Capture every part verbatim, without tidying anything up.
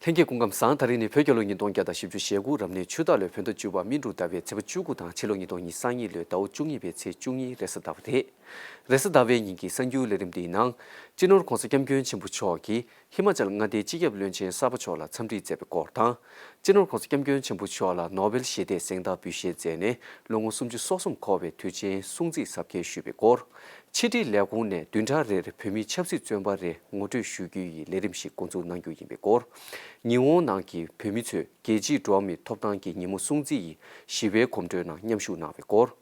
ལྷན་རྒྱས་སྐུ་ཁམས་བཟང་། ད་རིང་ནི་བོད་རྒྱལ་ལོ་ཉིས་སྟོང་བརྒྱ་དང་བཞི་བཅུ་ཞེ་དགུ་རབ་གནས་ཆུ་སྟག་ལོའི་བོད་ཟླ་བཅུ་པ་སྨིན་དྲུག་ཟླ་བའི་ཚེས་པ་བཅུ་དགུ་དང་ཕྱི་ལོ་ཉིས་སྟོང་ཉི་ཤུ་རྩ་གཉིས་ལོའི་ཟླ་བ་བཅུ་གཉིས་པའི་ཚེས་བཅུ་གཉིས་རེས་གཟའ་ཟླ་བ་རེད། རེས་གཟའ་ཟླ་བའི་ཉིན་གྱི་གསར་འགྱུར་ལས་རིམ་འདིའི་ནང་། སྤྱི་ནོར་༧གོང་ས་༧སྐྱབས་མགོན་ཆེན་པོ་མཆོག་གིས་ཧི་མ་ཅལ་མངའ་སྡེའི་སྤྱི་ཁྱབ་བློན་ཆེན་གསར་པ་མཆོག་ལ་འཚམས་འདྲི་མཛད་པའི་སྐོར་དང་། སྤྱི་ནོར་༧གོང་ས་༧སྐྱབས་མགོན་ཆེན་པོ་མཆོག་ལ་ནོ་བེལ་ཞི་བདེའི་གཟེངས་རྟགས་འབུལ་བཞེས་མཛད་ནས་ལོ་ངོ་སུམ་ཅུ་སོ་གསུམ་འཁོར་བའི་དུས་ཆེན་སྲུང་བརྩི་གཟབ་རྒྱས་ཞུས་པའི་སྐོར། ཕྱི་དྲིལ་ལས་ཁུངས་ནས་བདུན་ཕྲག་རེར་བོད་མིའི་ཆབ་སྲིད་བཙོན་པ་རེ་ངོ་སྤྲོད་ཞུ་རྒྱུ་ཡི་ལས་རིམ་ཞིག་འགོ་འཛུགས་གནང་རྒྱུ་ཡིན་པའི་སྐོར། ཉི་འོང་ནང་གི་བོད་མི་ཚོས་རྒྱལ་སྤྱིའི་འགྲོ་བ་མིའི་ཐོབ་ཐང་གི་ཉིན་མོ་སྲུང་བརྩི་ཡི་ཞི་བའི་གོམ་བགྲོད་ནང་མཉམ་ཞུགས་གནང་བའི་སྐོར།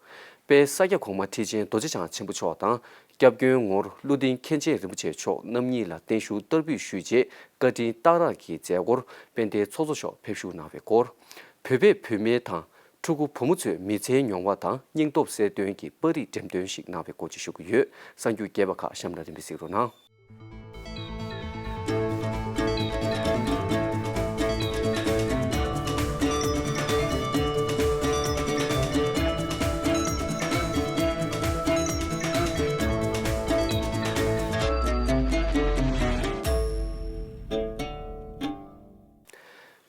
དཔལ་ས་སྐྱ་གོང་མ་ཁྲི་ཆེན་རྡོ་རྗེ་འཆང་ཆེན་པོ་མཆོག་དང་། སྐྱབས་མགོན་ངོར་ཀླུ་ལྡིང་མཁན་ཆེན་རིན་པོ་ཆེ་མཆོག་རྣམ་གཉིས་ལ་བརྟན་བཞུགས་བསྟར་འབུལ་ཞུས་རྗེས་བཀའ་དྲིན་རྟགས་རགས་ཀྱི་མཛད་སྒོར་དཔལ་ལྡན་ཚོགས་གཙོ་མཆོག་ཕེབས་བཞུགས་གནང་བའི་སྐོར། བོད་པའི་བུད་མེད་དང་ཕྲུ་གུ་བུ་མོ་ཚོའི་མི་ཚེའི་མྱོང་བ་དང་སྙིང་སྟོབས་གསལ་སྟོན་གྱི་པར་རིས་འགྲེམས་སྟོན་ཞིག་གནང་བའི་སྐོར་བཅས་ཞུ་གི་ཡོད། གསར་འགྱུར་རྒྱས་པ་ཁག་གཤམ་ལ་རིམ་པས་གཟིགས་རོགས་གནང་།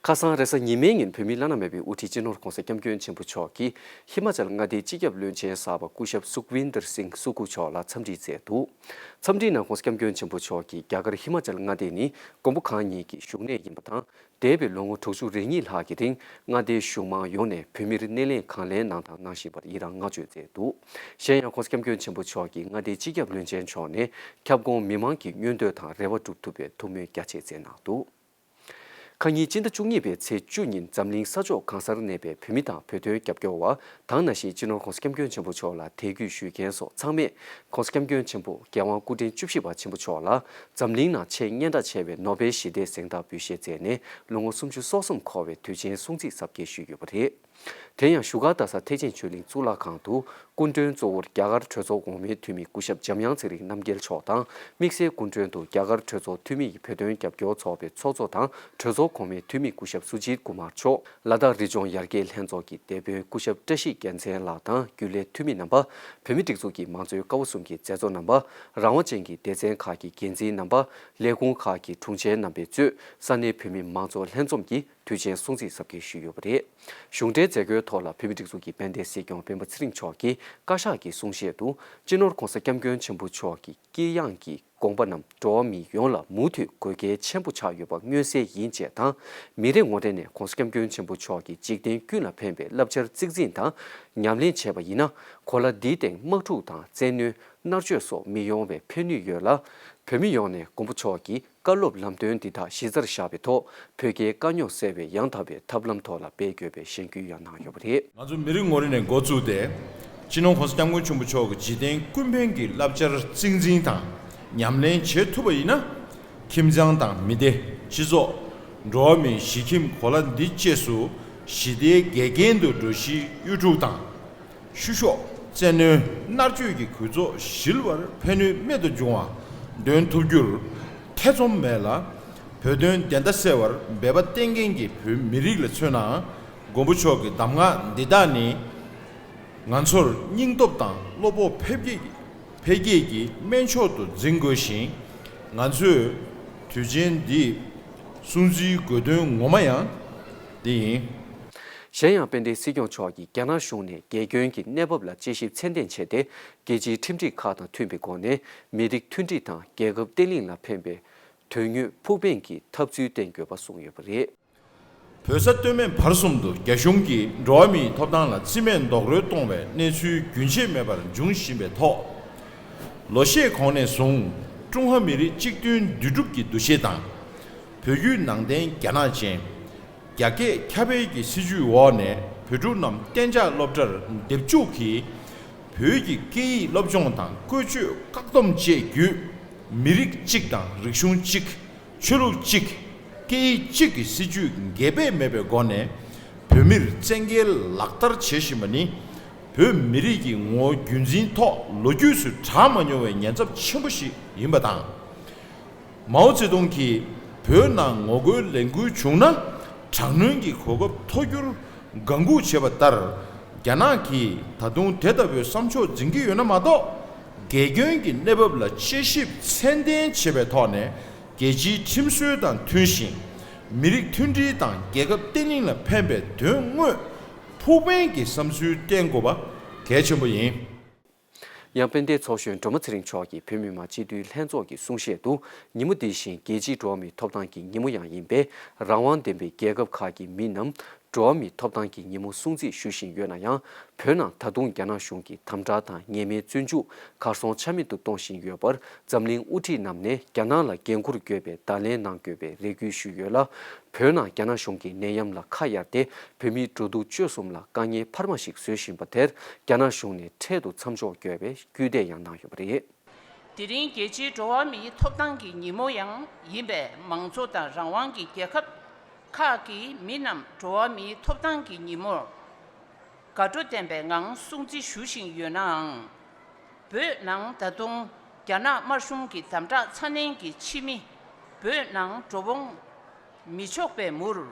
ཁ་སང་རེས་གཟའ་ཉི་མའི་ཉིན་བོད་མིའི་བླ་ན་མེད་པའི་དབུ་ཁྲིད་སྤྱི་ནོར་༧གོང་ས་༧སྐྱབས་མགོན་ཆེན་པོ་མཆོག་གིས་ཧི་མ་ཅལ་མངའ་སྡེའི་སྤྱི་ཁྱབ་བློན་ཆེན་གསར་པ་སྐུ་ཞབས་སུག་ཝིན་དར་སིང་སུ་ཁུ་མཆོག་ལ་འཚམས་འདྲི་མཛད་འདུག། འཚམས་འདྲིའི་ནང་༧གོང་ས་༧སྐྱབས་མགོན་ཆེན་པོ་མཆོག་གིས་རྒྱ་གར་ཧི་མ་ཅལ་མངའ་སྡེ་ནི་མགོན་པོ་གང་ཉིད་ཀྱི་བཞུགས་གནས་ཡིན་པ་དང་། འདས་པའི་ལོ་ངོ་དྲུག་ཅུ་རེ་གཉིས་ལྷག་གི་རིང་མངའ་སྡེའི་གཞུང་མང་ཡོངས་ནས་བོད་མིར་སྣེ་ལེན་གང་ལེགས་གནང་དང་གནང་བཞིན་པར་ཡི་རང་བསྔགས་བརྗོད་མཛད་འདུག། གཞན་ཡང་༧གོང་ས་༧སྐྱབས་མགོན་ཆེན་པོ་མཆོག་གིས་མངའ་སྡེའི་སྤྱི་ཁྱབ་བློན་ཆེན་མཆོག་ནས་ཁྱབ་ཁོངས་མི་མང་གི་མངོན་འདོད་དང་རེ་བ་སྒྲུབ་ཐུབ་པའི་ཐུགས་སྨོན་རྒྱ་ཆེ་མཛད་གནང་འདུག། ཁ་ཉིན་སྤྱི་ཟླ་བཅུ་གཉིས་པའི་ཚེས་བཅུ་ཉིན་འཛམ་གླིང་ས་ཕྱོགས་གང་སར་གནས་པའི་བོད་མི་དང་བོད་དོན་རྒྱབ་སྐྱོར་བ་དང་ནང་བཞིན་སྤྱི་ནོར་༧གོང་ས་༧སྐྱབས་མགོན་ཆེན་པོ་མཆོག་ལ་དད་གུས་ཞུ་མཁན་སོགས་ཚང་མས་༧གོང་ས་༧སྐྱབས་མགོན་ཆེན་པོ་༧རྒྱལ་དབང་སྐུ་ཕྲེང་བཅུ་བཞི་པ་ཆེན་པོ་མཆོག་ལ་འཛམ་གླིང་ནང་ཆེས་སྙན་གྲགས་ཆེ་བའི་ནོ་བེལ་ཞི་བདེའི་གཟེངས་རྟགས་འབུལ་བཞེས་མཛད་ནས་ལོ་ངོ་སུམ་ཅུ་སོ་གསུམ་འཁོར་བའི་དུས་ཆེན་སྲུང་བརྩི་གཟབ་རྒྱས་ཞུས་ཡོད་པ་རེད། དེ་ཡང་བཞུགས་སྒར་རྡ་ས་ཐེག་ཆེན་ཆོས་གླིང་གཙུག་ལག་ཁང་དུ་སྐུ་མགྲོན་གཙོ་བོར་རྒྱ་གར་གྲོས་ཚོགས་འོག་མའི་འཐུས་མི་སྐུ་ཞབས་འཇམ་དབྱངས་ཚེ་རིང་རྣམ་རྒྱལ་མཆོག་དང་། དམིགས་བསལ་སྐུ་མགྲོན་དུ་རྒྱ་གར་གྲོས་ཚོགས་འཐུས་མི་ཡི་བོད་དོན་རྒྱབ་སྐྱོར་ཚོགས་པའི་ཚོགས་གཙོ་དང་གྲོས་ཚོགས་གོང་མའི་འཐུས་མི་སྐུ་ཞབས་སུ་ཇིད་ཀུ་མར་མཆོག། ལ་དྭགས་རི་ལྗོངས་ཡར་རྒྱས་ལྷན་ཚོགས་ཀྱི་སྡེ་དཔོན་སྐུ་ཞབས་བཀྲ་ཤིས་རྒྱལ་མཚན་ལགས་དང་རྒྱུན་ལས་འཐུས་མི་རྣམ་པ། བོད་མིའི་སྒྲིག་འཛུགས་ཀྱི་མང་གཙོའི་ཀ་བ་གསུམ་གྱི་མཛད་གཙོ་རྣམ་པ། རང་དབང་ཅན་གྱི་སྡེ་ཚན་ཁག་གི་འགན་འཛིན་རྣམ་པ། ལས་ཁུངས་ཁག་གི་དྲུང་ཆེ་རྣམ་པས་གཙོས་ས་གནས་བོད་མི་མང་གཙོ་ལྷན་འཛོམས་ཀྱིས་དུས་ཆེན་སྲུང་བརྩི་གཟབ་རྒྱས་ཞུས་ཡོད་པ་རེད། གཞུང་འབྲེལ་མཛད་སྒོའི་ཐོག་ལ་བོད་མིའི་སྒྲིག་འཛུགས་ཀྱི་དཔལ་ལྡན་སྲིད་སྐྱོང་སྤེན་པ་ཚེ་རིང་མཆོག་གིས་བཀའ་ཤག་གི་གསུང་བཤད་དུ། སྤྱི་ནོར་༧གོང་ས་༧སྐྱབས་མགོན་ཆེན་པོ་མཆོག་གི་དཀྱིལ་ཡངས་ཀྱི་དགོངས་པ་རྣམས་འགྲོ་བ་མི་ཡོངས་ལ་མུ་མཐུད་དགོས་གལ་ཆེན་པོ་ཆགས་ཡོད་པ་མངོན་གསལ་ཡིན་ཅེས་དང་། མི་རེ་ངོ་རེ་ནས་༧གོང་ས་༧སྐྱབས་མགོན་ཆེན་པོ་མཆོག་གི་འཇིག་རྟེན་ཀུན་ལ་ཕན་པའི་བསླབ་བྱར་གཙིགས་འཛིན་དང་ཉམས་ལེན་བྱས་པ་ཡིན་ན། གོ་ལ་འདིའི་སྟེང་དམག་འཁྲུག་དང་བཙན་གནོན། མནར་གཅོད་སོགས་མི་ཡོང་བའི་ཕན་ནུས་ཡོད་ལ། བོད་མི་ཡོངས་ནས་མགོན་པོ་མཆོག་གི་བཀའ་སློབ་ལམ་སྟོན་འདི་དག་གཞི་རྩར་བཞག་པའི་ཐོག་བོད་རྒྱའི་དཀའ་རྙོག་སེལ་བའི་ཡང་དག་པའི་ཐབས་ལམ་ཐོག་ལ་འབད་དགོས་པའི་གཞེན་སྐུལ་ཡང་གནང་ཡོད་པ་རེད། ང་ཚོ་མི་རེ་ངོ་རེ་ནས་འགོ་བཙུགས་ཏེ། སྤྱི་ནོར་༧གོང་ས་༧སྐྱབས་མགོན་ཆེན་པོ་མཆོག་གི་འཇིག་རྟེན་ཀུན་ཕན་གྱི་བསླབ་བྱར་གཙིགས་འཛིན་དང་ཉམས་ལེན་བྱེད་ཐུབ་པ་ཡིན་ན། ཁྱིམ་ཚང་དང་མི་སྡེ། སྤྱི་ཚོགས། འགྲོ་བ་མིའི་གཞིས་ཁྱིམ་གོ་ལ་འདི་བཅས་སུ་ཞི་བདེའི་འགལ་རྐྱེན་དུ་འགྲོ་གཞིའི་གཡོ་འཁྲུག་དང་། བཤུ་གཞོག་བཙན་གནོན། མནར་གཅོད་ཀྱི་གོལ་ཚོགས་ཞི་བར་ཕན་ནུས་རྨད་དུ་བྱུང་བ་འདོན་ཐུབ་རྒྱུར་ཐེ་ཚོམ་མེད་ལ། བོད་དོན་བདེན་མཐའ་གསལ་བར་འབད་པ་བསྟེན་མཁན་གྱི་བོད་མི་རིགས་ལ་མཚོན་ན། མགོན་པོ་མཆོག་གི་གདམས་ངག་འདི་དག་ནི། ང་ཚོར་སྙིང་སྟོབས་དང་བློ་སྤོབས་འཕེལ་རྒྱས་ཀྱི་འཕེལ་རྒྱས་ཀྱི་སྨན་མཆོག་ཏུ་འཛིན་དགོས་ཤིང་། ང་ཚོས་དུས་ཆེན་འདི་སྲུང་བརྩིའི་དགོས་དོན་ངོ་མ་ཡང་འདི་ཡིན། གཞན་ཡང་དཔལ་ལྡན་སྲིད་སྐྱོང་མཆོག་གིས་རྒྱ་ནག་གཞུང་ནས་རྒྱལ་སྐྱོང་གི་གནས་བབ་ལ་དཔྱད་ཞིབ་ཚད་ལྡན་བྱས་ཏེ། རྒྱལ་སྤྱིའི་ཁྲིམས་སྒྲིག་ཁག་དང་མཐུན་པའི་སྒོ་ནས་མི་རིགས་མཐུན་སྒྲིལ་དང་རྒྱལ་ཁབ་བརྟན་ལྷིང་ལ་ཕན་པའི་དོན་དངོས་ཕུགས་ཕན་གྱི་འཐབ་རྩོད་བསྟེན་དགོས་པ་གསུངས་ཡོད་པ་རེད། བོད་ས་སྟོད་སྨད་བར་གསུམ་དུ་རྒྱ་གཞུང་གིས་འགྲོ་བ་མིའི་ཐོབ་ཐང་ལ་རྩིས་མེད་རྡོག་རོལ་གཏོང་བའི་གནས་ཚུལ་རྒྱུན་ཆད་མེད་པར་འབྱུང་བཞིན་པའི་ཐོག། ལོ་ཤས་གོང་ནས་བཟུང་ཀྲུང་ཧྭ་མི་རིགས་གཅིག་མཐུན་འདུས་གྲུབ་ཀྱི་འདུ་ཤེས་དང་། བོད་བརྒྱུད་ནང་བསྟན་རྒྱ་ནག་ཅན། རྒྱ་སྐད་ཁྱབ་སྤེལ་གྱི་སྲིད་བྱུས་འོག་ནས་བོད་ཕྲུག་རྣམས་གཏན་འཇགས་སློབ་གྲྭར་འདེབས་འཇུག་གིས། བོད་ཀྱི་སྐད་ཡིག་སློབ་སྦྱོང་དང་བཀོལ་སྤྱོད་བཀག་སྡོམ་བཅས་བརྒྱུད། མི་རིགས་གཅིག་དང་རིག་གཞུང་གཅིག་ཆོས་ལུགས་གཅིག་སྐད་ཡིག་གཅིག་གི་སྲིད་བྱུས་འགལ་ཟླ་མེད་པའི་སྒོ་ནས་བོད་མིར་བཙན་རྒྱལ་ལག་བསྟར་བྱེད་བཞིན་པ་ནི། བོད་མི་རིགས་ཀྱི་ངོ་བོ་རྒྱུན་འཛིན་ཐོག་ལོ་རྒྱུས་སུ་གྲགས་མ་མྱོང་བའི་ཉེན་ཚབས་ཆེན་པོ་ཞིག་ཡིན་པ་དང་། མའོ་ཙེ་ཏུང་གིས་བོད་ནང་ངོ་རྒོལ་ལས་འགུལ་བྱུང་ན་དྲག་གནོན་གྱི་གོ་སྐབས་ཐོབ་རྒྱུར་དགའ་འགུག་བྱས་པ་ལྟར། རྒྱ་ནག་གིས་ད་དུང་དེ་ལྟ་བུའི་བསམ་ཕྱོགས་འཛིན་གྱི་ཡོད་ན་མ་གཏོགས། རྒྱལ་སྐྱོང་གི་གནས་བབ་ལ་དཔྱད་ཞིབ་ཚད་ལྡན་བྱེད་པའི་ཐོག་ནས། རྒྱལ་སྤྱིའི་ཁྲིམས་སྲོལ་དང་མཐུན་ཞིང་། མི་རིགས་མཐུན་སྒྲིལ་དང་རྒྱལ་ཁབ་བརྟན་ལྷིང་ལ་ཕན་པའི་དོན་དངོས་ཕུགས་ཕན་གྱི་བསམ་ཚུལ་བསྟན་དགོས་པ་གལ་ཆེན་པོ་ཡིན། ཡང་དཔལ་ལྡན་ཚོགས་གཞོན་སྒྲོལ་མ་ཚེ་རིང་མཆོག་གིས་བོད་མི་མང་སྤྱི་འཐུས་ལྷན་ཚོགས་ཀྱི་གསུང་བཤད་དུ། ཉིན་མོ་འདི་བཞིན་རྒྱལ་སྤྱིའི་འགྲོ་བ་མིའི་ཐོབ་ཐང་གི་ཉིན་མོ་ཡང་ཡིན་པས། རང་དབང་ལྡན་པའི་རྒྱལ་ཁབ་ཁག་གི་མི་རྣམས་འགྲོ་བ་མིའི་ཐོབ་ཐང་གི་ཉིན་མོ་སྲུང་བརྩི་ཞུ་བཞིན་ཡོད་ན་ཡང་། བོད་ནང་ད་དུང་རྒྱ་ནག་གཞུང་གི་དམ་དྲག་དང་ཉེས་མེད་བཙོན་འཇུག་གར་སོང་ཆ་མེད་དུ་གཏོང་བཞིན་ཡོད་པར། འཛམ་གླིང་དབུ་ཁྲིད་རྣམས་ནས་རྒྱ་ནག་ལ་འགན་འཁུར་དགོས་པའི་བརྡ་ལན་གནང་དགོས་པའི་རེ་སྐུལ་ཞུས་ཡོད་ལ། བོད་ནང་རྒྱ་ནག་གཞུང་གིས་ནད་ཡམས་ལ་ཁ་གཡར་ཏེ། བོད་མིའི་འགྲོ་འདུག་སྤྱོད་གསུམ་ལ་དཀའ་ངལ་འཕར་མ་ཞིག་བཟོ་བཞིན་པ་དེར། རྒྱ་ནག་གཞུང་ནས་འཕྲལ་དུ་མཚམས་འཇོག་དགོས་པའི་སྐུལ་འདེད་ཡང་གནང་ཡོད་པ་རེད། དེ་རིང་རྒྱལ་སྤྱིའི་འགྲོ་བ་མིའི་ཐོབ་ཐང་གི་ཉིན་མོ་ཡང་ཡིན་པས། མང་གཙོ་དང་རང་དབང་གི་རྒྱལ་ཁབ་ཁག་གི་མི་རྣམས་འགྲོ་བ་མིའི་ཐོབ་ཐང་གི་ཉིན་མོར་དགའ་སྤྲོ་ལྡན་པའི་ངང་སྲུང་བརྩི་ཞུ་བཞིན་ཡོད་ནའང་། བོད་ནང་ད་དུང་རྒྱ་ནག་དམར་གཞུང་གི་དམ་དྲག་ཚ་ནན་གྱི་ཕྱི་མི་བོད་ནང་འགྲོ་འོང་མི་ཆོག་པའི་མུར།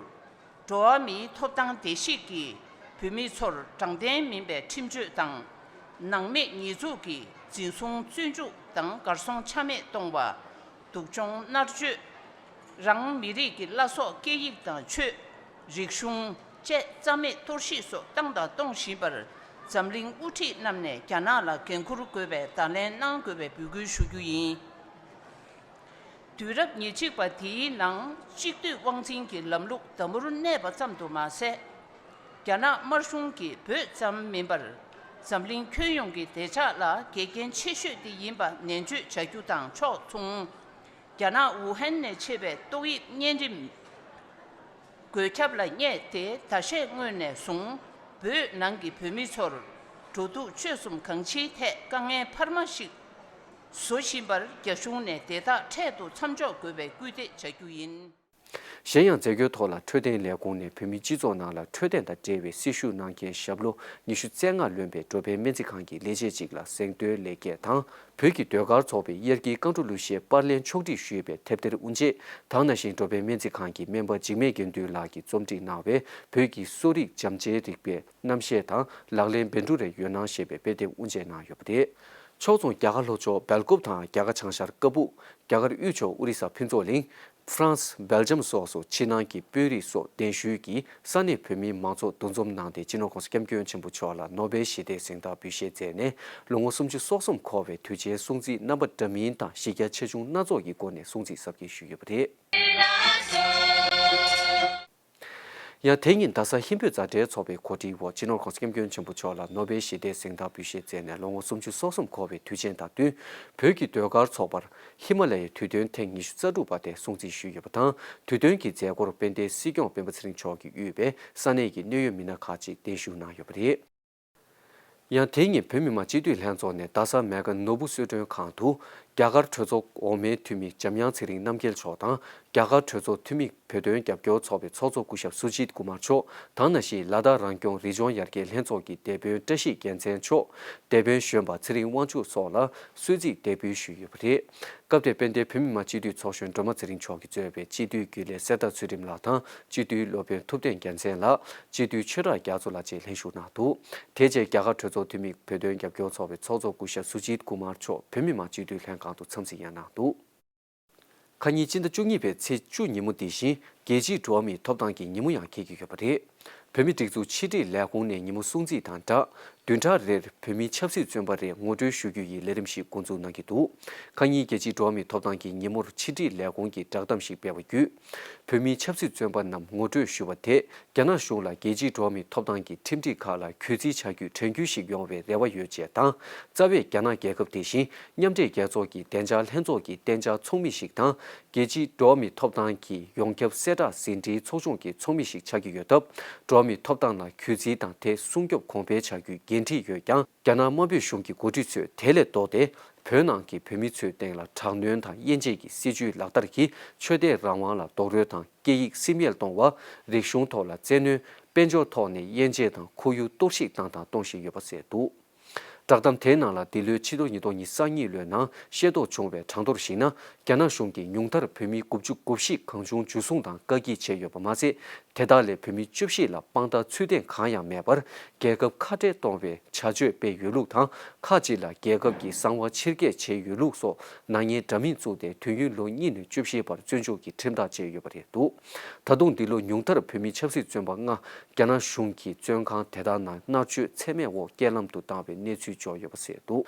འགྲོ་བ་མིའི་ཐོབ་ཐང་བརྡལ་བཤིག་གིས་བོད་མི་ཚོར་དྲང་བདེན་མིན་པའི་ཁྲིམས་གཅོད་དང་། ནང་མི་ཉེས་འཛུགས་ཀྱིས་འཛིན་བཟུང་བཙོན་འཇུག་དང་གར་སོང་ཆ་མེད་གཏོང་བ། སྡུག་སྦྱོང་མནར་གཅོད། རང་མི་རིགས་ཀྱི་བླ་སྲོག་སྐད་ཡིག་དང་ཆོས། རིག་གཞུང་བཅས་རྩ་མེད་གཏོར་བཤིག་སོགས་བཏང་དང་གཏོང་བཞིན་པར། འཛམ་གླིང་དབུ་ཁྲིད་རྣམས་ནས་རྒྱ་ནག་ལ་འགན་འཁུར་དགོས་པའི་བརྡ་ལན་གནང་དགོས་པའི་འབོད་སྐུལ་ཞུ་རྒྱུ་ཡིན། དུས་རབས་ཉེར་གཅིག་པ་དེའི་ནང་གཅིག་སྡུད་དབང་འཛིན་གྱི་ལམ་ལུགས་འདམ་བུར་གནས་པ་ཙམ་དུ་མ་ཟད། རྒྱ་ནག་དམར་གཞུང་གིས་བོད་ཙམ་མིན་པར། འཛམ་གླིང་ཁྱོན་ཡོངས་ཀྱི་བདེ་འཇགས་ལ་འགལ་རྐྱེན་ཆེ་ཤོས་དེ་ཡིན་པ་ནན་བརྗོད་བྱ་རྒྱུ་དང་ཕྱོགས་མཚུངས། རྒྱ་ནག་ཝུ་ཧན་ནས་མཆེད་པའི་ཏོག་དབྱིབས་གཉན་རིམས་འགོས་ཁྱབ་ལ་བསྙད་དེ། ཟླ་ཤས་སྔོན་ནས་བཟུང་བོད་ནང་གི་བོད་མི་ཚོར་འགྲོ་འདུག་སྤྱོད་གསུམ་གང་ཅིའི་ཐད་དཀའ་ངལ་འཕར་མ་ཞིག་བཟོ་བཞིན་པར། རྒྱ་གཞུང་ནས་དེ་དག་འཕྲལ་དུ་མཚམས་འཇོག་དགོས་པའི་སྐུལ་འདེད་བྱ་རྒྱུ་ཡིན། གཞན་ཡང་། མཛད་སྒོའི་ཐོག་ལ་འཕྲོད་བསྟེན་ལས་ཁུངས་ནས་བོད་མིའི་སྤྱི་ཚོགས་ནང་ལ་འཕྲོད་བསྟེན་དང་འབྲེལ་བའི་སྲི་ཞུ་གནང་མཁན་ཞབས་ལོ་ཉི་ཤུ་རྩ་ལྔ་ལོན་པའི་འགྲོ་ཕན་སྨན་རྩིས་ཁང་གི་ལས་བྱེད་ཅིག་ལ་གཟེངས་བསྟོད་ལེགས་སྐྱེས་དང་། བོད་ཀྱི་ཟློས་གར་ཚོགས་པའི་དབྱར་སྐྱིད་རྐང་བྲོ་གླུ་གཞས་པར་ལེན་ཕྱོགས་སྒྲིག་ཞུས་པའི་དེབ་ཐེར་དབུ་འབྱེད་དང་། ནང་བཞིན་འགྲོ་ཕན་སྨན་རྩིས་ཁང་གི་སྨན་པ་འཇིགས་མེད་དགེ་འདུན་ལགས་ཀྱིས་རྩོམ་སྒྲིག་གནང་བའི་བོད་ཀྱི་གསོ་རིག་བྱམས་བརྩེའི་རིག་པའི་རྣམ་བཤད་དང་། ལག་ལེན་བཻ་ཌཱུརྱའི་འོད་སྣང་ཞེས་པའི་དཔེ་དེབ་དབུ་འབྱེད་གནང་ཡོད་པ་རེད། ཕྱོགས་མཚུངས། རྒྱ་གར་ལྷོ་ཕྱོགས་སྦེལ་ཀོབ་དང་། རྒྱ་གར་བྱང་ཤར་ཀ་སྦུག་རྒྱ་གར་དབུས་ཕྱོགས་ཨོ་རི་ས་ཕུན་ཚོགས་གླིང་། ཧྥ་རན་སི། སྦེལ་ཇམ་སོགས་སུ་ཕྱི་ནང་གི་དཔོན་རིགས་སོགས་གདན་ཞུས་ཀྱིས་ས་གནས་བོད་མིའི་མང་ཚོགས་འདུ་འཛོམས་གནང་སྟེ། སྤྱི་ནོར་༸གོང་ས་༸སྐྱབས་མགོན་ཆེན་པོ་མཆོག་ལ་ནོ་བེལ་ཞི་བདེའི་གཟེངས་རྟགས་འབུལ་བཞེས་མཛད་ནས། ལོ་ངོ་སུམ་ཅུ་སོ་གསུམ་འཁོར་བའི་དུས་ཆེན་སྲུང་བརྩིའི་རྣམ་པ་འདྲ་མིན་དང་གཞི་རྒྱ་ཆེ་ཆུང་སྣ་ཚོགས་ཀྱི་སྒོ་ནས་སྲུང་བརྩི་གཟབ་རྒྱས་ཞུས་ཡོད་པ་རེད། ཡང་དེ་ཉིན་རྡ་ས་ཧིན་བོད་མཛའ་འབྲེལ་ཚོགས་པའི་གོ་སྒྲིག་འོག་སྤྱི་ནོར་༸གོང་ས་༸སྐྱབས་མགོན་ཆེན་པོ་མཆོག་ལ་ནོ་བེལ་ཞི་བདེའི་གཟེངས་རྟགས་འབུལ་བཞེས་མཛད་ནས། ལོ་ངོ་སུམ་ཅུ་སོ་གསུམ་འཁོར་བའི་དུས་ཆེན་དང་བསྟུན། བོད་ཀྱི་ཟློས་གར་ཚོགས་པར་ཧི་མ་ལ་ཡའི་དུས་སྟོན་ཐེངས་ཉི་ཤུ་རྩ་དྲུག་པ་དེ་སྲུང་བརྩི་ཞུས་ཡོད་པ་དང་། དུས་སྟོན་གྱི་མཛད་སྒོར་དཔལ་ལྡན་སྲིད་སྐྱོང་སྤེན་པ་ཚེ་རིང་མཆོག་གིས་དབུས་པའི་ས་གནས་ཀྱི་གནད་ཡོད་མི་སྣ་ཁག་ཅིག་གདན་ཞུ་གནང་ཡོད་པ་རེད། ཡང་དེ་ཉིན་བོད་མི་མང་སྤྱི་འཐུས་ལྷན་ཚོགས་ནས་རྡ་ས་མེ་གྷ་ནོར་བུ་གསོལ་མགྲོན་ཁང་དུ། རྒྱ་གར་གྲོས་ཚོགས་འོག་མའི་འཐུས་མི་འཇམ་དབྱངས་ཚེ་རིང་རྣམ་རྒྱལ་མཆོག་དང་། རྒྱ་གར་གྲོས་ཚོགས་འཐུས་མི་བོད་དོན་རྒྱབ་སྐྱོར་ཚོགས་པའི་ཚོགས་གཙོ་སྐུ་ཞབས་སུ་ཇིད་ཀུ་མར་མཆོག་དང་། ནང་བཞིན་ལ་དྭགས་རང་སྐྱོང་རི་ལྗོངས་ཡར་རྒྱས་ལྷན་ཚོགས་ཀྱི་སྡེ་དཔོན་བཀྲ་ཤིས་རྒྱལ་མཚན་མཆོག་སྡེ་དཔོན་གཞོན་པ་ཚེ་རིང་དབང་ཕྱུག་སོགས་ལ་གསོལ་ཚིགས་འདེགས་འབུལ་ཞུས་ཡོད་པ་རེད། སྐབས་དེར་དཔལ་ལྡན་བོད་མི་མང་སྤྱི་འཐུས་ཚོགས་གཞོན་སྒྲོལ་མ་ཚེ་རིང་མཆོག་གིས་གཙོས་པའི་སྤྱི་འཐུས་རྒྱུན་ལས་གསེར་རྟ་ཚུལ་ཁྲིམས་ལགས་དང་། སྤྱི་འཐུས་སློབ་དཔོན་ཐུབ་བསྟན་རྒྱལ་མཚན་ལགས། སྤྱི་འཐུས་ཆོས་གྲགས་རྒྱ་མཚོ་ལགས་བཅས་ལྷན་ཞུགས་གནང་འདུག་དེ་རྗེས་རྒྱ་གར་གྲོས་ཚོགས་འཐུས་མི་བོད་དོན་རྒྱབ་སྐྱོར་ཚོགས་པའི་ཚོགས་གཙོ་སྐུ་ཞབས་སུ་ཇིད་ཀུ་མར་མཆོག་བོད་མི་མང་སྤྱི་འཐུས་ལྷན་ཁང་དུ་འཚམས་གཟིགས་ཡང་གནང་འདུག་ཁ་ཉིན་སྤྱི་ཟླ་བཅུ་གཉིས་པའི་ཚེས་བཅུ་ཉིན་མོ་འདི་བཞིན་རྒྱལ་སྤྱིའི་འགྲོ་བ་མིའི་ཐོབ་ཐང་གི་ཉིན་མོ་ཡང་འཁེལ་གྱི་ཡོད་པ་རེད། བོད་མིའི་སྒྲིག་འཛུགས་ཕྱི་དྲིལ་ལས་ཁུངས་ནས་ཉིན་མོ་སྲུང་བརྩི་དང་སྦྲགས། བདུན་ཕྲག་རེར་བོད་མིའི་ཆབ་སྲིད་བཙོན་པ་རེ་ངོ་སྤྲོད་ཞུ་རྒྱུ་ཡི་ལས་རིམ་ཞིག་འགོ་འཛུགས་གནང་གི་འདུག་ཁ་ཉིན་རྒྱལ་སྤྱིའི་འགྲོ་བ་མིའི་ཐོབ་ཐང་གི་ཉིན་མོར་ཕྱི་དྲིལ་ལས་ཁུངས་ཀྱིས་བསྒྲགས་གཏམ་ཞིག་སྤེལ་བ་བརྒྱུད། བོད་མིའི་ཆབ་སྲིད་བཙོན་པ་རྣམས་ངོ་སྤྲོད་ཞུ་བ་དེས། རྒྱ་ནག་གཞུང་ལ་རྒྱལ་སྤྱིའི་འགྲོ་བ་མིའི་ཐོབ་ཐང་གི་ཁྲིམས་སྒྲིག་ཁག་ལ་གུས་བརྩི་བྱ་རྒྱུའི་དྲན་སྐུལ་ཞིག་ཡོང་བའི་རེ་བ་ཡོད་ཅེས་དང་། རྩ་བའི་རྒྱ་ནག་རྒྱལ་ཁབ་དེ་བཞིན་མཉམ་འབྲེལ་རྒྱལ་ཚོགས་ཀྱི་བདེ་འཇགས་ལྷན་ཚོགས་ཀྱི་གཏན་འཇགས་ཚོགས་མི་ཞིག་དང་། རྒྱལ་སྤྱིའི་འགྲོ་བ་མིའི་ཐོབ་ཐང་གི་ཡོངས་ཁྱབ་གསལ་བསྒྲགས་ཟིན་བྲིས་ཚོགས་ཆུང་གི་ཚོགས་མི་ཞིག་ཆགས་ཀྱི་ཡོད་སྟབས། འགྲོ་བ་མིའི་ཐོབ་ཐང་ལ་གུས་བརྩི་དང་དེ་སྲུང་སྐྱོབ་གོང་འཕེལ་བྱ་རྒྱུའི་འགན་འཁྲི་ཡོད་ཀྱང་། རྒྱ་ནག་དམར་པོའི་གཞུང་གི་འགོ་ཁྲིད་ཚོས་དེ་ལས་ལྡོག་སྟེ། བོད་ནང་གི་བོད་མི་ཚོའི་སྟེང་ལ་དྲག་གནོན་དང་དབྱེ་འབྱེད་ཀྱི་སྲིད་བྱུས་ལག་བསྟར་གྱིས་ཆོས་དད་རང་དབང་ལ་རྡོག་རོལ་དང་། སྐད་ཡིག་སིམ་ཡུལ་གཏོང་བ། རིག་གཞུང་ཐོག་ལ་བཙན་གནོན། དཔལ་འབྱོར་ཐོག་ནས་དབྱེ་འབྱེད་དང་ཁོར་ཡུག་གཏོར་བཤིག་བཏང་དང་གཏོང་བཞིན་ཡོད་པ་གསལ་འདུག་བསྒྲགས་གཏམ་དེའི་ནང་ལ། འདི་ལོའི་ཕྱི་ལོ་ཉིས་སྟོང་ཉི་ཤུ་རྩ་གཉིས་ལོའི་ནང་ཤེས་རྟོགས་བྱུང་བའི་གྲངས་ཐོར་གཞིགས་ན། རྒྱ་ནག་གཞུང་གིས་ཉུང་མཐར་བོད་མི་དགུ་བཅུ་གོ་བཞི་གང་བྱུང་འཇུ་བཟུང་དང་བཀག་སྐྱིལ་བྱས་ཡོད་པ་མ་ཟད། དེ་དག་ལས་བོད་མི་བཅུ་བཞི་ལ་དཔང་རྟགས་ཚུལ་ལྡན་གང་ཡང་མེད་པར། རྒྱལ་ཁབ་ཁ་བྲལ་གཏོང་བའི་བྱ་སྤྱོད་སྤེལ་ཡོད་ལུགས་དང་། ཁག་ཅིག་ལ་རྒྱལ་ཁབ་ཀྱི་གསང་བ་ཕྱིར་སྐྱེལ་བྱས་ཡོད་ལུགས་སོགས་ནག་ཉེས་འདྲ་མིན་བཙུགས་ཏེ། དུས་ཡུན་ལོ་གཉིས་ནས་བཅུ་བཞིའི་བར་བཙོན་འཇུག་གི་ཁྲིམས་ཐག་བཅད་ཡོད་པ་རེད་འདུག་ད་དུང་འདི་ལོ་ཉུང་མཐར་བོད་མི་ཆབ་སྲིད་བཙོན་པ་ལྔ་རྒྱ་ནག་གཞུང་གི་བཙོན་ཁང་དེ་དག་ནང་མནར་གཅོད་ཚད་མེད་འོག་རྐྱེན་ལམ་དུ་བཏང་བའི་གནས་ཚུལ་འབྱོར་ཡོད་པ་གསལ་འདུག་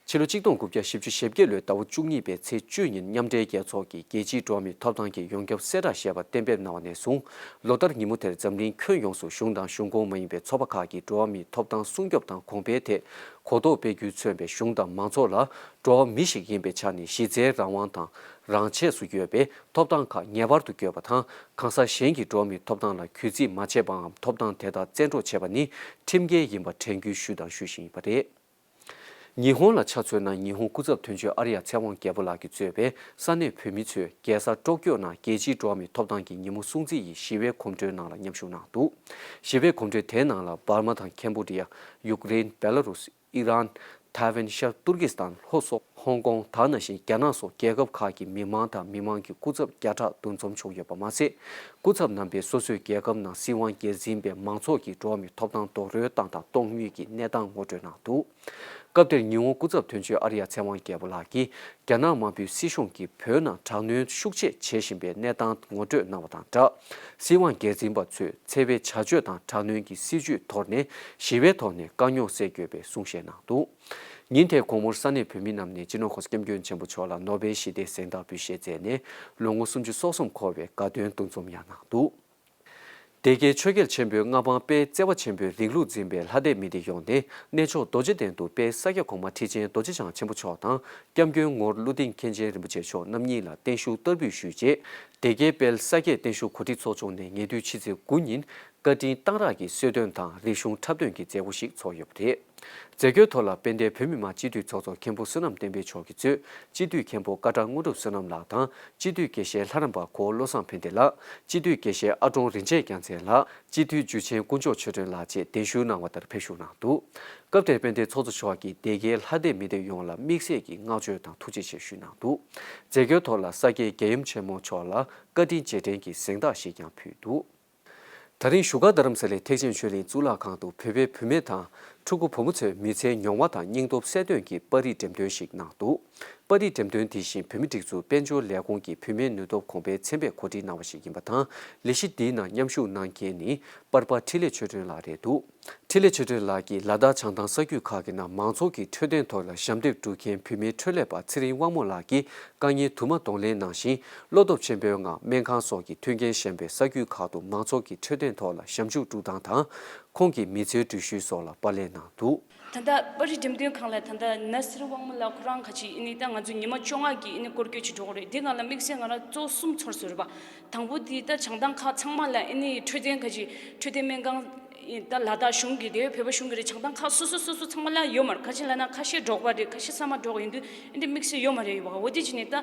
ཕྱི་ལོ་གཅིག་སྟོང་དགུ་བརྒྱ་བཞི་བཅུ་ཞེ་བརྒྱད་ལོའི་ཟླ་བ་བཅུ་གཉིས་པའི་ཚེས་བཅུ་ཉིན་མཉམ་འབྲེལ་རྒྱལ་ཚོགས་ཀྱི་རྒྱལ་སྤྱིའི་འགྲོ་བ་མིའི་ཐོབ་ཐང་གི་ཡོངས་ཁྱབ་གསལ་བསྒྲགས་ཞེས་པ་གཏན་འབེབས་གནང་བ་ནས་བཟུང་། ལོ་ལྟར་ཉིན་མོ་དེར་འཛམ་གླིང་ཁྱོན་ཡོངས་སུ་གཞུང་དང་གཞུང་ཁོངས་མ་ཡིན་པའི་ཚོགས་པ་ཁག་གིས་འགྲོ་བ་མིའི་ཐོབ་ཐང་སྲུང་སྐྱོབ་དང་གོང་འཕེལ་ཐད་གོ་རྟོགས་སྤེལ་རྒྱུས་མཚོན་པའི་གཞུང་དང་མང་ཚོགས་ལ། འགྲོ་བ་མི་ཞིག་ཡིན་པའི་ཆ་ནས་གཞི་རྩའི་རང་དབང་དང་རང་ཆས་སུ་ཡོད་པའི་ཐོབ་ཐང་ཁག་ངེས་པར་དུ་དགོས་པ་དང་། གང་ཟག་གཞན་གྱི་འགྲོ་བ་མིའི་ཐོབ་ཐང་ལ་གུས་བརྩི་མ་བྱས་པའམ། ཐོབ་ཐང་དེ་དག་བཙན་འཕྲོག་བྱས་པ་ནི་ཁྲིམས་འགལ་ཡིན་པ་དྲན་སྐུལ་ཞུས་དང་ཞུ་བཞིན་ཡོད་པ་རེད། ཉི་ཧོང་ལ་ཆ་མཚོན་ན། ཉི་ཧོང་སྐུ་ཚབ་དོན་གཅོད་ཨར་ཡ་ཚེ་དབང་རྒྱལ་པོ་ལགས་ཀྱིས་གཙོས་པའི་ས་གནས་བོད་མི་ཚོས་རྒྱལ་ས་ཀྲོ་ཀྱོ་ནང་རྒྱལ་སྤྱིའི་འགྲོ་བ་མིའི་ཐོབ་ཐང་གི་ཉིན་མོ་སྲུང་བརྩི་ཡི་ཞི་བའི་གོམ་བགྲོད་ནང་ལ་མཉམ་ཞུགས་གནང་འདུག་ཞི་བའི་གོམ་བགྲོད་དེའི་ནང་ལ་འབར་མ་དང་ཁེམ་བྷོ་ཌི་ཡ། ཡུཀ་རེན། བེ་ལ་རུ་སི། ཨི་རན། ཐའེ་ཝན། ཤར་ཏུར་ཀི་སི་ཐན། ལྷོ་སོག་ཧོང་ཀོང་། དེ་ནང་བཞིན་རྒྱ་ནག་སོགས་རྒྱལ་ཁབ་ཁག་གི་མི་མང་དང་མི་མང་གི་སྐུ་ཚབ་བརྒྱ་ཕྲག་འདུ་འཛོམས་བྱུང་ཡོད་པ་མ་ཟད། སྐུ་ཚབ་རྣམ་པས་སོ་སོའི་རྒྱལ་ཁབ་ནང་སྲིད་དབང་སྒེར་འཛིན་པས་མང་ཚོགས་ཀྱི་འགྲོ་བ་མིའི་ཐོབ་ཐང་རྡོག་རོལ་བཏང་དང་གཏོང་མུས་ཀྱི་གནས་སྟངས་ངོ་སྤྲོད་གནང་འདུག་སྐབས་དེར་ཉི་ཧོང་སྐུ་ཚབ་དོན་གཅོད་ཨར་ཡ་ཚེ་དབང་རྒྱལ་པོ་ལགས་ཀྱིས། རྒྱ་ནག་དམར་པོའི་སྲིད་གཞུང་གིས་བོད་ནང་དྲག་གནོན་ཤུགས་ཆེ་བྱེད་བཞིན་པའི་གནས་སྟངས་ངོ་སྤྲོད་གནང་བ་དང་སྦྲགས། སྲིད་དབང་སྒེར་འཛིན་པ་ཚོས་འཚེ་བའི་བྱ་སྤྱོད་དང་དྲག་གནོན་གྱི་སྲིད་བྱུས་དོར་ནས་ཞི་བའི་ཐོག་ནས་དཀའ་རྙོག་སེལ་དགོས་པའི་གསུང་བཤད་གནང་འདུག་ཉིན་དེའི་དགོང་མོར་ས་གནས་བོད་མི་རྣམས་ནས་སྤྱི་ནོར་༸གོང་ས་༸སྐྱབས་མགོན་ཆེན་པོ་མཆོག་ལ་ནོ་བེལ་ཞི་བདེའི་གཟེངས་རྟགས་འབུལ་བཞེས་མཛད་ནས། ལོ་ངོ་སུམ་ཅུ་སོ་གསུམ་འཁོར་བའི་དགའ་སྟོན་འདུ་འཛོམས་ཡང་གནང་འདུག་སྡེ་དགེའི་ཆོས་རྒྱལ་ཆེན་པོའི་མངའ་འབངས་དཔལ་བརྩེ་བ་ཆེན་པོའི་རིང་ལུགས་འཛིན་པའི་ལྷ་སྡེ་མི་སྡེ་ཡོངས་ནས་གནས་མཆོག་རྡོ་རྗེ་གདན་དུ་དཔལ་ས་སྐྱ་གོང་མ་ཁྲི་ཆེན་རྡོ་རྗེ་འཆང་ཆེན་པོ་མཆོག་དང་། སྐྱབས་མགོན་ངོར་ཀླུ་ལྡིང་མཁན་ཆེན་རིན་པོ་ཆེ་མཆོག་རྣམ་གཉིས་ལ་བརྟན་བཞུགས་བསྟར་འབུལ་ཞུས་རྗེས། སྡེ་དགེའི་དཔལ་ས་སྐྱའི་བརྟན་བཞུགས་གོ་སྒྲིག་ཚོགས་ཆུང་ནས་ཉེ་དུས་ཕྱི་ཚེས་དགུ་ཉིན་བཀའ་དྲིན་གཏང་རག་གི་གསོལ་སྟོན་དང་རིག་གཞུང་འཁྲབ་སྟོན་གྱི་མཛད་སྒོ་ཞིག་ཚོགས་ཡོད་པ་རེད། མཛད་སྒོའི་ཐོག་ལ་དཔལ་ལྡན་བོད་མི་མང་སྤྱི་འཐུས་ཚོགས་གཙོ་མཁན་པོ་བསོད་ནམས་བསྟན་འཕེལ་མཆོག་གིས་གཙོས་སྤྱི་འཐུས་མཁན་པོ་ཀ་བྲག་དངོས་གྲུབ་བསོད་ནམས་ལགས་དང་། སྤྱི་འཐུས་དགེ་བཤེས་ལྷ་རམས་པ་གོ་བོ་བློ་བཟང་ཕན་བདེ་ལགས། སྤྱི་འཐུས་དགེ་བཤེས་ཨ་ཀྲོང་རིན་ཆེན་རྒྱལ་མཚན་ལགས། སྤྱི་འཐུས་འཇུ་ཆེན་དཀོན་མཆོག་ཆོས་སྒྲོན་ལགས་བཅས་གདན་ཞུ་གནང་བ་ལྟར་ཕེབས་ཞུགས་གནང་འདུག་སྐབས་དེར་དཔལ་ལྡན་ཚོགས་གཙོ་མཆོག་གིས་སྡེ་དགེའི་ལྷ་སྡེ་མི་སྡེ་ཡོངས་ལ་དམིགས་བསལ་གྱི་བསྔགས་བརྗོད་དང་ཐུགས་རྗེ་ཆེ་ཞུས་གནང་འདུག་མཛད་སྒོའི་ཐོག་ལ་ས་སྐྱའི་རྒྱལ་ཡུམ་ཆེན་མོ་མཆོག་ལ་བཀའ་དྲིན་རྗེས་དྲན་གྱི་གཟེངས་རྟགས་ཤིག་ཀྱང་ཕུལ་འདུག་ད་རིང་བཞུགས་སྒར་རྡ་རམ་ས་ལའི་ཐེག་ཆེན་ཆོས་གླིང་གཙུག་ལག་ཁང་དུ་བོད་པའི་བུད་མེད་དང་ཕྲུ་གུ་བུ་མོ་ཚོས་མི་ཚེའི་མྱོང་བ་དང་སྙིང་སྟོབས་གསལ་སྟོན་གྱི་པར་རིས་འགྲེམས་སྟོན་ཞིག་གནང་འདུག་པར་རིས་འགྲེམས་སྟོན་དེ་བཞིན་བོད་མིའི་སྒྲིག་འཛུགས་དཔལ་འབྱོར་ལས་ཁུངས་ཀྱི་བུད་མེད་ནུས་སྟོབས་གོང་འཕེལ་ཚན་པས་གོ་སྒྲིག་གནང་བ་ཞིག་ཡིན་པ་དང་། ལས་གཞི་འདིའི་ནང་མཉམ་ཞུགས་གནང་མཁན་ནི་པར་པ་འཕྲིན་ལས་ཆོས་སྒྲོན་ལགས་རེད་འདུག་འཕྲིན་ལས་ཆོས་སྒྲོན་ལགས་ཀྱིས་ལ་དྭགས་བྱང་ཐང་ས་རྒྱུད་ཁག་གི་ནང་མང་ཚོགས་ཀྱི་འཕྲོད་བསྟེན་ཐོག་ལ་ཞབས་འདེགས་སྒྲུབ་མཁན་བུད་མེད་འཕྲོད་ལས་པ་ཚེ་རིང་དབང་མོ་ལགས་ཀྱིས་དཀའ་ངལ་དུ་མ་གདོང་ལེན་གནང་ཞིང་། བློ་སྟོབས་ཆེན་པོའི་ངང་སྨན་ཁང་སོགས་ཀྱི་མཐུན་རྐྱེན་ཞན་པའི་ས་རྒྱུད་ཁག་ཏུ་མང་ཚོགས་ཀྱི་འཕྲོད་བསྟེན་ཐོག་ལ་ཞབས་འཇུག་སྒྲུབ་སྟངས་དང་། ཁོང་གི་མི་ཚེའི་འགྲུལ་བཞུད་སོགས་ལ་པར་ལེན་གནང་འདུག་ད་ལྟ་པར་རིས་འགྲེམས་སྟོན་ཁང་ལ་ད་ལྟ་ན་སི་རི་དབང་མོ་ལགས་ཁོ་རང་ཁ་ཅིག་ཨ་ནི་ད་ང་ཚོ་ཉི་མ་བཅོ་ལྔ་གི་ཨ་ནི་སྐོར་སྐྱོད་ཅིག་འགྲོ་གི་རེད། དེ་སྒང་ལ་དམིགས་བསལ་ང་རང་གཙོ་བོ་གསུམ་ཚོར་སོང་རེད་པ། དང་པོ་དེ་ད་བྱང་ཐང་ཁག་ཚང་མ་ལ་ཨ་ནི་འཕྲོད་བསྟེན་ཁ་ཅིག་འཕྲོད་བསྟེན་སྨན་ཁང་ད་ལ་དྭགས་གཞུང་གི་རེད། བོད་པ་གཞུང་གི་རེད། བྱང་ཐང་ཁག་སོ་སོ་སོ་སོ་ཚང་མ་ལ་ཡོད་མ་རེད། ཁ་ཅིག་ལ་ན་ཁ་ཤས་འབྲོག་པ་རེད། ཁ་ཤས་ས་མ་འབྲོག་ཡིན་དུས་ཨ་ནི་དམིགས་བསལ་ཡོད་མ་རེད། ཡོད་པ་འོ་དེ་བྱས་ནས་ད་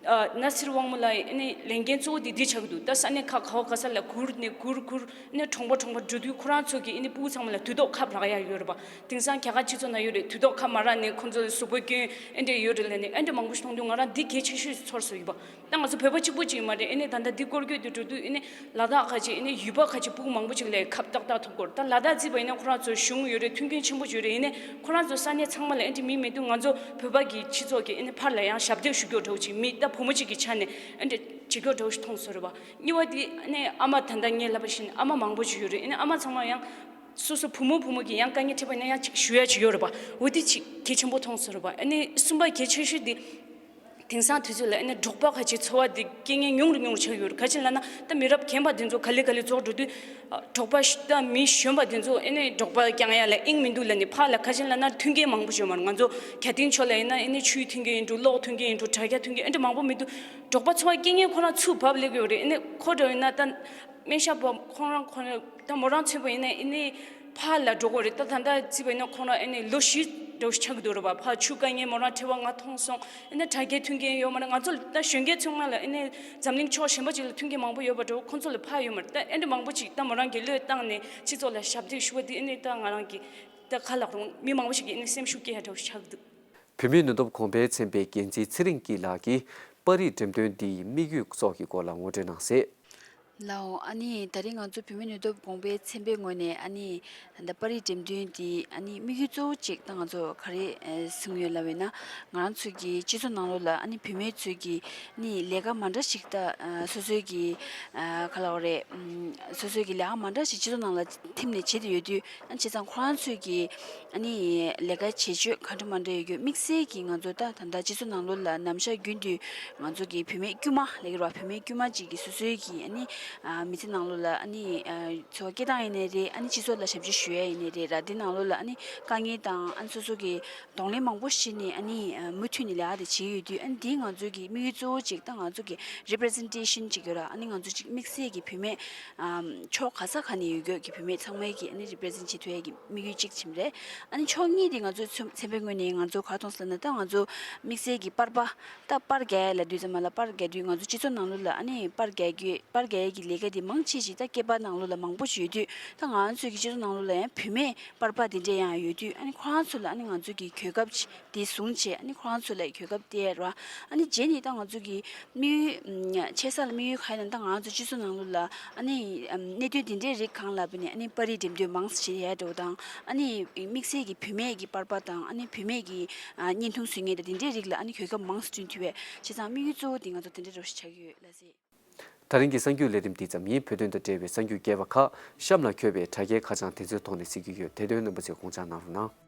ན་སི་རི་དབང་མོ་ལགས་ཨ་ནི་ལས་འགན་གཙོ་བོ་དེ་འདི་ཆགས་ཀྱི་འདུག་ད་ས་གནས་ཁག་ག་བ་ག་ས་ལ་གུར་ནས་གུར་གུར་ཨ་ནི་གྲོང་པ་གྲོང་པ་འགྲོ་དུས་ཁོ་རང་ཚོ་གི་ཨ་ནི་སྤུ་གུ་ཚང་མ་ལ་དུས་ཐོག་ཁབ་རག་ཡ་ཡོད་རེད་པ། དེང་སང་རྒྱ་གར་སྤྱི་ཚོགས་ནང་ཡོད་རེད། དུས་ཐོག་ཁབ་མ་རག་ནས་ཁོ་ཚོ་ལ་གཟུགས་པོ་སྐྱོན་ཨེ་འདྲས་ཡོད་རེད་ལབ་ནས་ཨེ་འདྲས་མང་པོ་ཞིག་མཐོང་དུས་ང་རང་འདི་གལ་ཆེ་ཤོས་ཤིག་ཚོར་སོང་ཡོད་པ། ད་ང་ཚོ་བོད་པ་གཅིག་པུ་གཅིག་མ་རེད། ཨེ་ནས་ད་ལྟ་འདི་སྐོར་སྐྱོད་དུ་འགྲོ་དུས་ཨེ་ནས་ལ་དྭགས་ཁ་ཅིག་ཨེ་ནས་ཡུལ་པ་ཁ་ཅིག་སྤུ་གུ་མང་པོ་ཅིག་ལ་ཁབ་ཏག་ཏག་ཐོབ་ཀྱི་ཡོད་རེད། ད་ལ་དྭགས་བརྩིས་པ་ཡིན་ན་ཁོ་རང་ཚོ་གཞུང་ཡོད་རེད། མཐུན་རྐྱེན་ཆེན་པོ་ཅིག་ཡོད་རེད། ཡིན་ནས་ཁོ་རང་ཚོ་ས་གནས་ཚང་མ་ལ་ཨེ་འདྲས་མི་མེད་དུས་ང་ཚོ་བོད་པ་གི་སྤྱི་ཚོགས་ཀྱི་ཨེ་ནས་ཕར་ལ་ཡང་ཞབས་འདེགས་ཞུ་རྒྱུ་འདྲ་བོ་ཅིག་མི་ད་བུ་མོ་གཅིག་གི་ཆ་ནས་ཨེ་འདྲས་བྱེད་རྒྱུ་འདྲ་བོ་ཞིག་མཐོང་སོང་རེད་པ། གཉིས་པ་དེ་ཨེ་ནས་ཨ་མ་ད་ལྟ་ངས་ལབ་པ་བཞིན་ཨ་མ་མང་པོ་ཅིག་ཡོད་རེད། ཨེ་ནས་ཨ་མ་ཚང་མ་ཡང་། སོ་སོ་བུ་མོ་བུ་མོ་གི་ཡང་དཀའ་ངལ་འཕྲད་པ་ཡིན་ན་ཡང་ཅིག་ཞུ་ཡ་ཅིག་ཡོད་རེད་པ། འོ་དེ་ཅིག་གལ་ཆེན་པོ་མཐོང་སོང་རེད་པ། ཨ་ནི་གསུམ་པ་གལ་ཆེ་ཤོས་དེ་དེང་སང་དུས་ཚོད་ལ་ཨ་ནི་འབྲོག་པ་ཁ་ཅིག་འཚོ་བ་དེ་རྐྱེན་ངན་ཉུང་རུ་ཉུང་རུ་ཆགས་ཡོད་རེད། ག་ཅི་ལབ་ན་ད་མི་རབས་རྒན་པ་དེ་ཚོ་ག་ལེ་ག་ལེ་རྫོགས་འགྲོ་དུས་འབྲོག་པ་ད་མི་གཞོན་པ་དེ་ཚོ་ཨ་ནི་འབྲོག་པ་རྐྱང་ཡ་ལ་དབྱིངས་མི་འདུག་ལབ་ནས་ཕར་ལ་ག་ཅི་ལབ་ན་མཐུན་རྐྱེན་མང་པོ་ཞིག་ཡོད་མ་རེད། ང་ཚོ་གྱ་སྟེང་ཕྱོགས་ལ་ཡིན་ན་ཨ་ནི་ཆུའི་མཐུན་རྐྱེན་ཡིན་འགྲོ། གློག་མཐུན་རྐྱེན་ཡིན་འགྲོ། དྲ་རྒྱ་མཐུན་རྐྱེན་ཨ་འདྲ་མང་པོ་མི་འདུག་འབྲོག་པ་འཚོ་བ་རྐྱེན་ངན་ཁོ་རང་ཚུར་བབས་སླེབས་ཀྱི་ཡོད་རེད། ཨ་ནི་ཁོ་འདྲ་ཡིན་ན་ད། སྨན་ཞབས་པ་ཁོང་རང་ཁོང་རང་ད་མོ་རང་མཚོན་པ་ཡིན་ན་ཨ་ནི་ཕར་ལ་འགྲོ་དགོས་རེད། ད་ད་ལྟ་བརྩིས་པ་ཡིན་ན་ཁོང་རང་ཨ་ནི་ལོ་བཞི་འདྲ་བོ་ཞིག་ཆགས་ཀྱི་འདུག་རེད་པ། ཕར་ཆུ་དཀའ་ངལ་མོ་རང་འཕྲད་པ་ང་མཐོང་སོང་། ཨ་ནི་དྲ་རྒྱའི་མཐུན་རྐྱེན་ཡོད་མ་རེད། ང་ཚོ་ད་གཞོན་སྐྱེས་ཚང་མ་ལ་ཨ་ནི་འཛམ་གླིང་ཕྱོགས་གཞན་པ་ཅིག་ལ་མཐུན་རྐྱེན་མང་པོ་ཡོད་པ་འདྲ་བོ་ཁོང་ཚོ་ལ་ཕར་ཡོད་མ་རེད། ད་ཨ་འདྲ་མང་པོ་ཅིག་ད་མོ་རང་གི་བློས་བཏང་ནས་སྤྱི་ཚོགས་ལ་ཞབས་འདེགས་ཞུ་བ་འདི་ཨ་ནི་ད་ང་རང་གི་ད་ག་ལབ་རུང་མི་མང་པོ་ཞིག་གི་ཨ་ནི་སེམས་ཤུགས་སྐྱེ་ཡ་འདྲ་བོ་ཞིག་ཆགས་ཀྱི་འདུག་བོད་མིའི་ནུས་སྟོབས་གོང་འཕེལ་ཚན་པའི་འགན་འཛིན་ཚེ་རིང་སྐྱིད་ལགས་ཀྱིས། པར་རིས་འགྲེམས་སྟོན་འདིའི་དམིགས་ཡུལ་སོགས་ཀྱི་སྐོར་ལ་ངོ་སྤྲོད་གནང་གཟིགས། ལའོ། ཨ་ནི་ད་རིང་ང་ཚོ་བུད་མེད་ནུས་སྟོབས་གོང་འཕེལ་ཚན་པའི་ངོས་ནས་ཨ་ནི་ད་ལྟ་པར་རིས་འགྲེམས་སྟོན་འདི་ཨ་ནི་དམིགས་ཡུལ་གཙོ་བོ་གཅིག་ད་ང་ཚོ་ག་རེ་ཨ་གསུངས་ཡོད་ལབ་ཡོད་ན། ང་རང་ཚོ་གི་སྤྱི་ཚོགས་ནང་ལོགས་ལ་ཨ་ནི་བུད་མེད་ཚོས་ཀྱི་ཨ་ནི་ལས་ཀ་མ་འདྲ་ཞིག་ད་ཨ་སོ་སོའི་གི་ཨ་ག་ལབ་དགོས་རེད། ཨམ་སོ་སོའི་གི་ལས་ཀ་མ་འདྲ་ཞིག་སྤྱི་ཚོགས་ནང་ལ་ཐིམ་ནས་བྱེད་དུ་ཡོད་དུས། ཨ་ནི་བྱས་ཙང་ཁོ་རང་ཚོས་ཀྱི་ཨ་ནི་ལས་ཀ་བྱེད་སྤྱོད་ག་འདྲ་མ་འདྲ་ཡོད་རྒྱུ་དམིགས་བསལ་གྱི་ང་ཚོ་ད་ད་ལྟ་སྤྱི་ཚོགས་ནང་ལོགས་ལ་ནམ་ཞག་རྒྱུན་དུ་ང་ཚོ་གི་བུད་མེད་དཀྱུས་མ་ལབ་ཀྱི་རེད་བ། བུད་མེད་དཀྱུས་མ་ཅིག་གིས་སོ་སོའི་གི་ཨ་ནི་ཨ་མི་ཚེ་ནང་ལོགས་ལ་ཨ་ནི་ཨ་འཚོ་བ་སྐྱེལ་སྟངས་ཡིན་ནའི་རེད། ཨ་ནི་སྤྱི་ཚོགས་ལ་ཞབས་ཕྱི་ཞུ་ཡ་ཡིན་ནའི་རེད། ར་དེ་ནང་ལོགས་ལ་ཨ་ནི་དཀའ་ངལ་དང་ཨ་ནི་སོ་སོ་གི་གདོང་ལེན་མང་པོ་ཞིག་ནས་ཨ་ནི་ཨ་མུ་མཐུད་ནས་ལས་ཀ་དེ་བྱེད་ཀྱི་ཡོད་དུས། ཨ་ནི་དེ་ང་ཚོ་གི་དམིགས་ཡུལ་གཙོ་བོ་ཅིག་ད་ང་ཚོ་གི་རི་པི་རི་ཛེན་ཊེ་ཤན་ཅིག་ཡོད་ར། ཨ་ནི་ང་ཚོ་ཅིག་དམིགས་བསལ་གྱི་བུད་མེད་ཨམ་ཕྱོགས་ག་ས་ག་ནས་ཡོད་རྒྱུ་གི་བུད་མེད་ཚང་མའི་གི་ཨ་ནི་རི་པི་རི་ཛེན་ཊི་བྱེད་ཐུབ་ཡ་གི་དམིགས་ཡུལ་གཅིག་ཆེན་པོ་རེད། ཨ་ནི་ཕྱོགས་གཉིས་དེ་ང་ཚོའི་ཚན་ཚན་པའི་ངོས་ནས་ང་ཚོ་ག་རེ་མཐོང་སོང་ལབ་ན། ད་ང་ཚོ་དམིགས་བསལ་གྱི་པར་པ་ད་པར་རྒྱག་ཡ་ལབ་དུས་ཙམ་པ་ལ། པར་རྒྱག་དུས་ང་ཚོ་སྤྱི་ཚོགས་ནང་ལོགས་ལ་ཨ་ནི་པར་རྒྱག་རྒྱུ་པར་རྒྱག་ཡ་གི་ལས་ཀ་དེ་མང་ཆེ་ཞིག་ད་སྐྱེས་པ་ནང་ལོགས་ལ་མང་པོ་ཞིག་ཡོད་དུས། ད་ང་ཚོའི་གི་སྤྱི་ཚོགས་ནང་ལོགས་ལ་ཡང་བུད་མེད་པར་པ་དེ་འདྲས་ཡང་ཡོད་དུས། ཨ་ནི་ཁོ་རང་ཚོ་ལ་ཨ་ནི་ང་ཚོ་གི་གོ་སྐབས་དེ་བཟུང་བྱས། ཨ་ནི་ཁོ་རང་ཚོ་ལ་གོ་སྐབས་སྟེར་ར། ཨ་ནི་རྗེས་ནས་ད་ང་ཚོ་གི་དམིགས་ཡུལ་ཨམ་ཆེ་ས་ལ་དམིགས་ཡུལ་ག་རེ་ཡིན་ན། ད་ང་ཚོ་སྤྱི་ཚོགས་ནང་ལོགས་ལ་ཨ་ནི་ཨམ་གནད་དོན་དེ་འདྲའི་རིགས་སྒང་ལ་བྱས་ནས་ཨ་ནི་པར་རིས་འགྲེམས་སྟོན་མང་ཙམ་བྱེད་ཡ་འདྲ་བོ་དང་། ཨ་ནི་དམིགས་བསལ་གྱི་བུད་མེད་ཀྱི་པར་པ་དང་། ཨ་ནི་བུད་མེད་ཀྱི་ཨ་བརྙན་ཐུང་བཟོ་མཁན་དང་དེ་འདྲའི་རིགས་ལ་ཨ་ནི་གོ་སྐབས་མང་ཙམ་བསྐྲུན་ཐུབ་པ་བྱས་ཙང་། དམིགས་ཡུལ་གཙོ་བོ་དེ་ང་ཚོ་དེ་འདྲ་འདྲ་བོ་ཞིག་ཆགས་ཀྱི་ཡོད་ལགས་སེ། ད་རིང་གི་གསར་འགྱུར་ལས་རིམ་འདི་ཙམ་ཡིན། བོད་དོན་དང་འབྲེལ་བའི་གསར་འགྱུར་རྒྱས་པ་ཁག་གཤམ་ལ་འཁོད་པའི་དྲ་རྒྱའི་ཁ་བྱང་དེ་ཚོའི་ཐོག་ནས་གཟིགས་རྒྱུ་ཡོད། དེ་དོན་རྣམ་པ་ཚོས་དགོངས་འཇགས་གནང་རོགས་གནང་།